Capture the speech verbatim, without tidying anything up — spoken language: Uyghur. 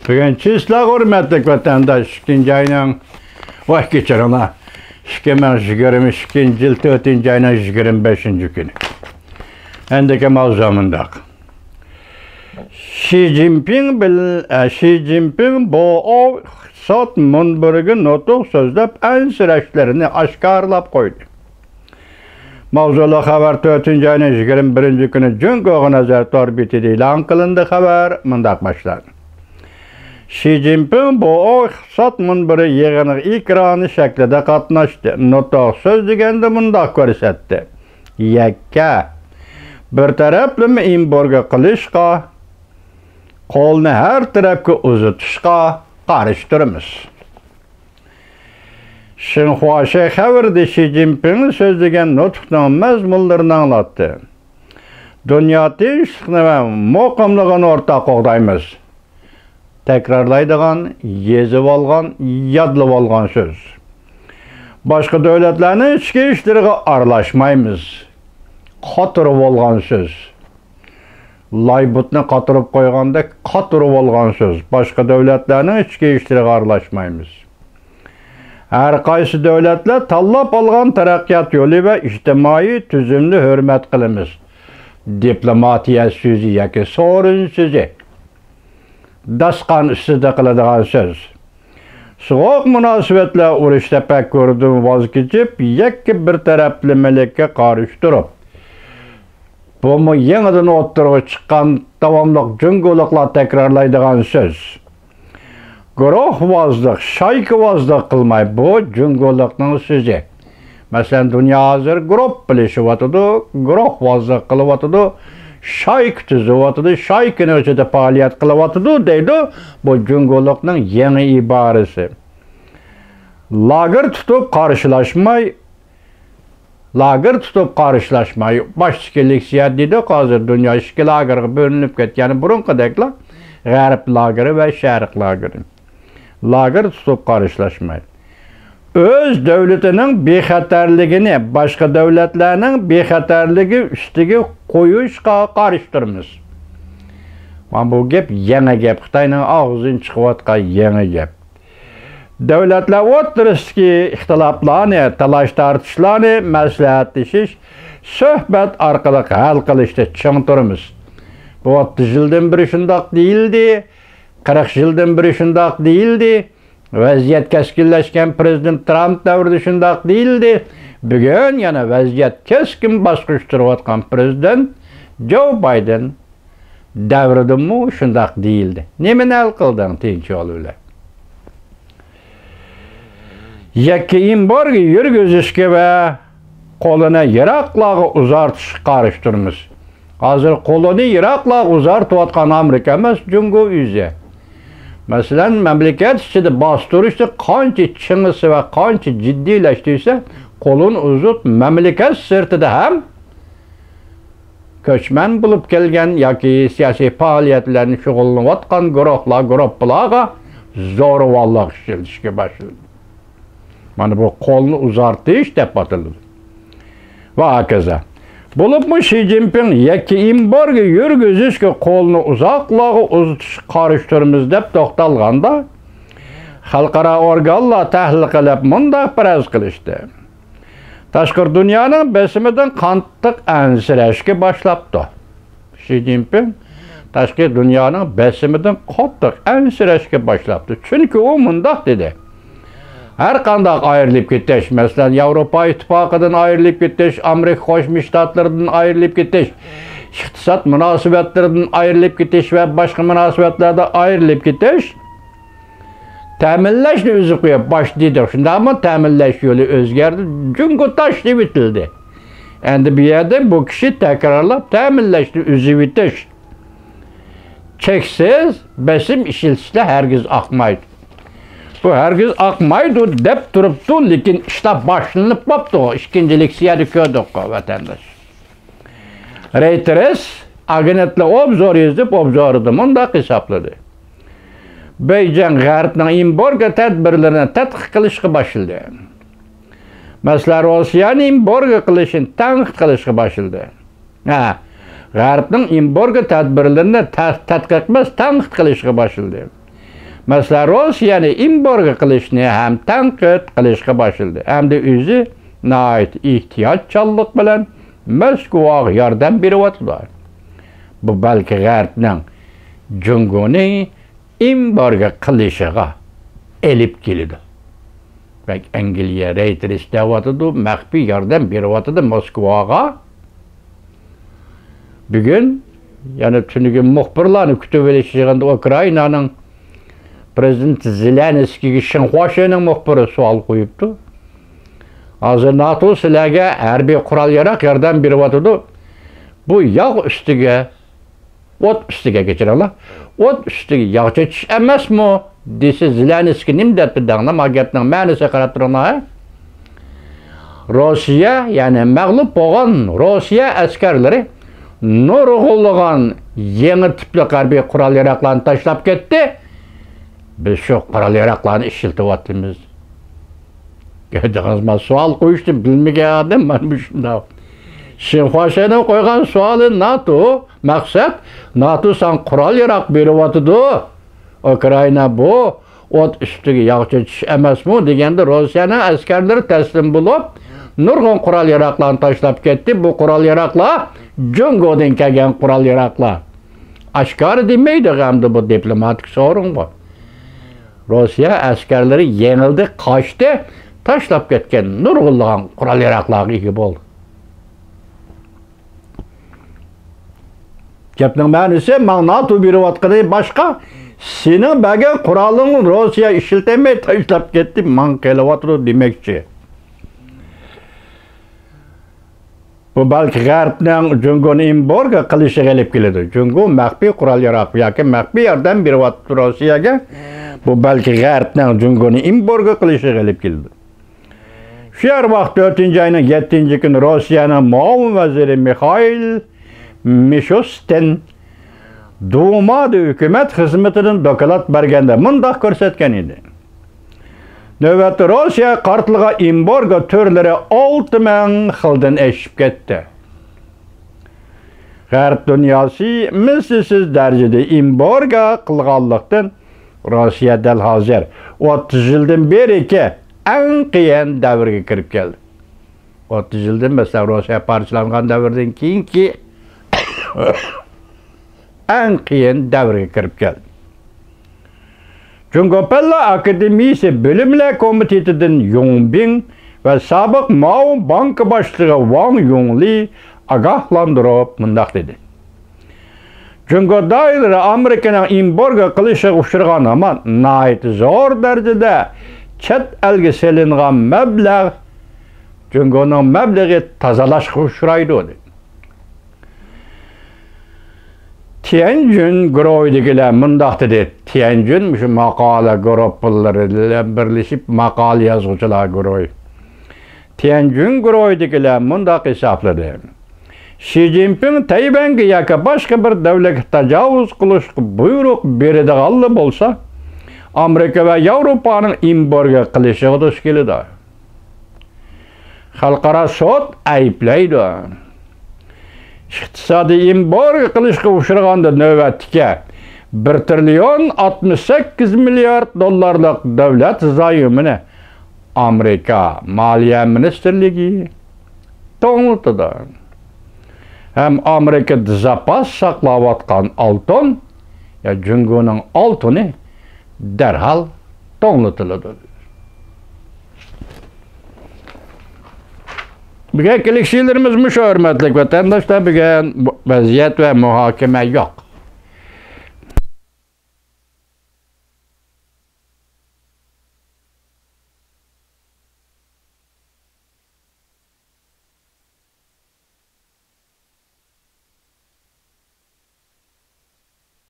بۈگۈن چىسلا، ھۆرمەتلىك ۋەتەنداش، ئىككىنچى ئاينىڭ، ۋاي، كەچۈرۈڭلار، ئىككى مىڭ يىگىرمە ئىككىنچى يىل تۆتىنچى ئاينىڭ يىگىرمە بەشىنچى كۈنى. ئەمدىكى ماۋزۇ مۇنداق. شى جىنپىڭ بىل-، ئە، شى جىنپىڭ بوئو ئىقتىساد مۇنبىرىگە نۇتۇق سۆزلەپ، ئەنسىرەشلىرىنى ئاشكارىلاپ قويدى. ماۋزۇلۇق خەۋەر تۆتىنچى ئاينىڭ يىگىرمە بىرىنچى كۈنى جۇڭگوغا نەزەر تور بېتىدە ئېلان قىلىندى. خەۋەر مۇنداق باشلاندى. شى جىنپىڭ بوئو ئىقتىساد مۇنبىرى يىغىنىغا ئېكران شەكلىدە قاتناشتى. نۇتۇق سۆزلىگەندە مۇنداق كۆرسەتتى. يەككە، بىر تەرەپلىمە ئېمبارگو قىلىشقا، قولنى ھەر تەرەپكە ئۇزىتىشقا قارشى تۇرىمىز. شىنخۇا شەي خەۋىرىدە شى جىنپىڭ سۆزلىگەن نۇتۇقنىڭ مەزمۇنلىرىنى ئاڭلاتتى. دۇنيا تىنچلىقىنى ۋە مۇقىملىقىنى ئورتاق قوغدايمىز. تەكرارلايدىغان، يېزىۋالغان، يادلىۋالغان سۆز. باشقا دۆلەتلەرنىڭ ئىچكى ئىشلىرىغا ئارىلاشمايمىز. قاتۇرۇۋالغان سۆز. لايبۇتنى قاتۇرۇپ قويغاندەك قاتۇرۇۋالغان سۆز. باشقا دۆلەتلەرنىڭ ئىچكى ئىشلىرىغا ئارىلاشمايمىز. ھەر قايسى دۆلەتلەر تاللاپ ئالغان تەرەققىيات يولى ۋە ئىجتىمائىي تۈزۈمنى ھۆرمەت قىلىمىز. دىپلوماتىيە سۆزى ياكى سورۇن سۆزى. داستىخان ئۈستىدە قىلىدىغان سۆز. سوغۇق مۇناسىۋەتلەر ئۇرۇش تەپەككۇرىدىن ۋاز كېچىپ، يەككە بىر تەرەپلىمىلىككە قارشى تۇرۇپ، بۇمۇ يېڭىدىن ئوتتۇرىغا چىققان داۋاملىق جۇڭگولۇقلار تەكرارلايدىغان سۆز. گۇرۇھۋازلىق، شايكىۋازلىق قىلماي، بۇ جۇڭگولۇقنىڭ سۆزى. مەسىلەن، دۇنيا ھازىر گۇرۇپپىلىشىۋاتىدۇ، گۇرۇھۋازلىق قىلىۋاتىدۇ، شايكا تۈزۈۋاتىدۇ، شايكىنىڭ ئىچىدە پائالىيەت قىلىۋاتىدۇ دەيدۇ. بۇ جۇڭگولۇقنىڭ يېڭى ئىبارىسى. لاگېر تۇتۇپ قارشىلاشماي، لاگېر تۇتۇپ قارشىلاشماي، باشتىكى لېكسىيە دېدۇق، ھازىر دۇنيا ئىككى لاگېرغا بۆلۈنۈپ كەتكەن، بۇرۇنقىدەكلا غەرب لاگېرى ۋە شەرق لاگېرى. لاگېر تۇتۇپ قارشىلاشماي، ئۆز دۆلىتىنىڭ بىخەتەرلىكىنى باشقا دۆلەتلەرنىڭ بىخەتەرلىكى ئۈستىگە قويۇشقا قارشى تۇرىمىز. مانا بۇ گەپ يېڭى گەپ، خىتاينىڭ ئاغزىدىن چىقىۋاتقان يېڭى گەپ. دۆلەتلەر ئوتتۇرىسىدىكى ئىختىلاپلارنى، تالاش-تارتىشلارنى مەسلىھەتلىشىش، سۆھبەت ئارقىلىق ھەل قىلىشتا چىڭ تۇرىمىز. بۇ ئوتتۇز يىلدىن بېرى شۇنداق دېيىلدى، قىرىق يىلدىن بېرى شۇنداق دېيىلدى. ۋەزىيەت كەسكىنلەشكەن پىرېزىدېنت ترامپ دەۋرىدە شۇنداق دېيىلدى. بۈگۈن يەنە ۋەزىيەت كەسكىن باسقۇچ تۇرۇۋاتقان پىرېزىدېنت جو بايدېن دەۋرىدىمۇ شۇنداق دېيىلدى. نېمىنى ھەل قىلدىڭ تىنچ يول بىلەن؟ يەككە ئېمبارگو يۈرگۈزۈشكە ۋە قولىنى يىراقلارغا ئۇزارتىشقا قارشى تۇرىمىز. ھازىر قولىنى يىراقلارغا ئۇزارتىۋاتقان ئامېرىكا ئەمەس، جۇڭگو ئۆزى. مەسىلەن، مەملىكەت ئىچىدە باستۇرۇشنى قانچە چىڭىسا ۋە قانچە جىددىيلەشتۈرسە، قولىنى ئۇزۇپ، مەملىكەت سىرتىدا ھەم كۆچمەن بولۇپ كەلگەن ياكى سىياسىي پائالىيەت بىلەن شۇغۇللىنىۋاتقان گۇرۇھلار، گۇرۇپپىلارغا زورىۋانلىق ئىشلىتىشكە باشلىدى. مانا بۇ قولنى ئۇزارتىش دەپ ئاتىلىدۇ. ۋە ھاكازا. بولۇپمۇ شى جىنپىڭ يەككە ئېمبارگو يۈرگۈزۈشكە قولنى ئۇزاقلارغا ئۇزىتىشقا قارشى تۇرىمىز دەپ توختالغاندا، خەلقئارا ئورگانلار تەھلىل قىلىپ مۇنداق پەرەز قىلىشتى. تاشقى دۇنيانىڭ بېسىمىدىن قاتتىق ئەنسىرەشكە باشلاپتۇ. شى جىنپىڭ تاشقى دۇنيانىڭ بېسىمىدىن قاتتىق ئەنسىرەشكە باشلاپتۇ. چۈنكى ئۇ مۇنداق دېدى. ھەر قانداق ئايرىلىپ كېتىش، مەسىلەن، ياۋروپا ئىتتىپاقىدىن ئايرىلىپ كېتىش، ئامېرىكا قوشما شتاتلىرىدىن ئايرىلىپ كېتىش، ئىقتىساد مۇناسىۋەتلىرىدىن ئايرىلىپ كېتىش ۋە باشقا مۇناسىۋەتلەردە ئايرىلىپ كېتىش، تەمىنلەشنى ئۈزۈپ قويۇپ، باشتا دېدۇق، شۇنداقمۇ؟ تەمىنلەش يولى ئۆزگەردى، جۇڭگو تاشلىۋېتىلدى. ئەمدى بۇ يەردە بۇ كىشى تەكرارلاپ، تەمىنلەشنى ئۈزۈۋېتىش، چەكسىز بېسىم ئىشلىتىشتە ھەرگىز ئاقمايدۇ. بۇ ھەرگىز ئاقمايدۇ دەپ تۇرۇپتۇ، لېكىن ئىشلار باشلىنىپ قاپتۇ. ئىككىنچى لېكسىيەدە كۆردۇق، ۋەتەنداش. رېيتېرس ئاگېنتلىق ئوبزور يېزىپ، ئوبزورىدا مۇنداق ھېسابلىدى. بېيجىڭ غەربنىڭ ئېمبارگو تەدبىرلىرىنى تەتقىق قىلىشقا باشلىدى. مەسىلەن، روسىيەنى ئېمبارگو قىلىشنى تەنقىد قىلىشقا باشلىدى. ھە، غەربنىڭ ئېمبارگو تەدبىرلىرىنى تە-، تەتقىق ئەمەس، تەنقىد قىلىشقا باشلىدى. مەسىلەن، روسىيەنى ئېمبارگو قىلىشنى ھەم تەنقىد قىلىشقا باشلىدى. ئەمدى ئۆزى ناھايىتى ئېھتىياتچانلىق بىلەن موسكۋاغا ياردەم بېرىۋاتىدۇ. بۇ بەلكى غەربنىڭ جۇڭگونى ئېمبارگو قىلىشىغا ئېلىپ كېلىدۇ. بەك ئەنگلىيە رېيتېرس دەۋاتىدۇ، مەخپىي ياردەم بېرىۋاتىدۇ موسكۋاغا. بۈگۈن يەنە تۈنۈگۈن مۇخبىرلارنى كۈتۈۋېلىش يىغىنىدا ئۇكرائىنانىڭ پرېزىدېنتى زېلېنسكىيگە شىنخۇا شېنىڭ مۇخبىرى سوئال قويۇپتۇ. ھازىر ناتو سىلەرگە ھەربىي قورال-ياراغ ياردەم بېرىۋاتىدۇ. بۇ ياغ ئۈستىگە، ئوت ئۈستىگە، كەچۈرۈڭلار، ئوت ئۈستىگە ياغ چېچىش ئەمەسمۇ؟ دېسە، زېلېنسكىي نېمە دەپتۇ دەڭلار، ما گەپنىڭ مەنىسىگە قاراپ تۇرۇڭلار، ھە؟ روسىيە، يەنى مەغلۇپ بولغان روسىيە ئەسكەرلىرى نۇرغۇنلىغان يېڭى تىپلىق ھەربىي قورال-ياراغلارنى تاشلاپ كەتتى. بىز شۇ قورال-ياراغلارنى ئىشلىتىۋاتىمىز. كۆردىڭىزما، سوئال قويۇشنى بىلمىگەن ئادەم مانا مۇشۇنداق. شىنخۇا شېنىڭ قويغان سوئالى ناتو، مەقسەت، ناتو ساڭا قورال-ياراغ بېرىۋاتىدۇ. ئۇكرائىنا بۇ ئوت ئۈستىگە ياغ چېچىش ئەمەسمۇ دېگەندە، روسىيەنىڭ ئەسكەرلىرى تەسلىم بولۇپ، نۇرغۇن قورال-ياراغلارنى تاشلاپ كەتتى. بۇ قورال-ياراغلار جۇڭگودىن كەلگەن قورال-ياراغلار. ئاشكارا دېمەيدۇ ئەمدى، بۇ دىپلوماتىك سورۇن بۇ. روسىيە ئەسكەرلىرى يېڭىلدى، قاچتى، تاشلاپ كەتكەن نۇرغۇنلىغان قورال-ياراغلارغا ئىگە بولدى. گەپنىڭ مەنىسى، ماڭا ناتو بېرىۋاتقىنى باشقا، سېنىڭ بەرگەن قورالىڭنى روسىيە ئىشلىتەلمەي تاشلاپ كەتتى، ماڭا قېلىۋاتىدۇ دېمەكچى. بۇ بەلكى غەربنىڭ جۇڭگونى ئېمبارگو قىلىشىغا ئېلىپ كېلىدۇ. جۇڭگو مەخپىي قورال-ياراغ ياكى مەخپىي ياردەم بېرىۋاتىدۇ روسىيەگە. بۇ بەلكى غەربنىڭ جۇڭگونى ئېمبارگو قىلىشىغا ئېلىپ كېلىدۇ. شۇ يەر ۋاقىت تۆتىنچى ئاينىڭ يەتتىنچى كۈنى روسىيەنىڭ مۇئاۋىن ۋەزىرى مىخائىل مىشۇستىن دۇمادا ھۆكۈمەت خىزمىتىدىن دوكلات بەرگەندە مۇنداق كۆرسەتكەن ئىدى. نۆۋەتتە روسىيەگە قارىتىلغان ئېمبارگو تۈرلىرى ئالتە مىڭ خىلدىن ئېشىپ كەتتى. غەرب دۇنياسى مىسلىسىز دەرىجىدە ئېمبارگو قىلغانلىقتىن، روسىيە دەل ھازىر ئوتتۇز يىلدىن بېرىكى ئەڭ قىيىن دەۋرگە كىرىپ كەلدى. ئوتتۇز يىلدىن، مەسىلەن، روسىيە پارچىلانغان دەۋردىن كېيىنكى ئەڭ قىيىن دەۋرگە كىرىپ كەلدى. جۇڭگو پەنلەر ئاكادېمىيىسى بۆلۈملەر كومىتېتىدىن يۇڭ بىڭ ۋە سابىق ماۋۇ بانكا باشلىقى ۋاڭ يۇڭلى ئاگاھلاندۇرۇپ مۇنداق دېدى: جۇڭگو دائىرىلىرى ئامېرىكىنىڭ ئېمبارگو قىلىشىغا ئۇچرىغان ھامان ناھايىتى زور دەرىجىدە چەت ئەلگە سېلىنغان مەبلەغ، جۇڭگونىڭ مەبلىغى تازىلاشقا ئۇچرايدۇ، دېدى. تيەنجۈن گۇرۇھىدىكىلەر مۇنداق دېدى. تيەنجۈن مۇشۇ ماقالە گۇرۇپپىلىرى بىلەن بىرلىشىپ ماقالە يازغۇچىلار گۇرۇھى. تيەنجۈن گۇرۇھىدىكىلەر مۇنداق ھېسابلىدى: شى جىنپىڭ تەيۋەنگە ياكى باشقا بىر دۆلەتكە تاجاۋۇز قىلىشقا بۇيرۇق بېرىدىغانلا بولسا، ئامېرىكا ۋە ياۋروپانىڭ ئېمبارگو قىلىشىغا دۇچ كېلىدۇ. خەلقئارا سوت ئەيىبلەيدۇ. ئىقتىسادىي ئېمبارگو قىلىشقا ئۇچرىغاندا نۆۋەتتىكى بىر تىرىليون ئاتمىش سەككىز مىليارد دوللارلىق دۆلەت زايومىنى ئامېرىكا مالىيە مىنىستىرلىكى توڭلىتىدۇ. ھەم ئامېرىكىدا زاپاس ساقلاۋاتقان ئالتۇن، يا جۇڭگونىڭ ئالتۇنى دەرھال توڭلىتىلىدۇ. بۈگۈنكى لېكسىيەلىرىمىز مۇشۇ، ھۆرمەتلىك ۋەتەنداشلار. بۈگۈن بۇ ۋەزىيەت ۋە مۇھاكىمە يوق.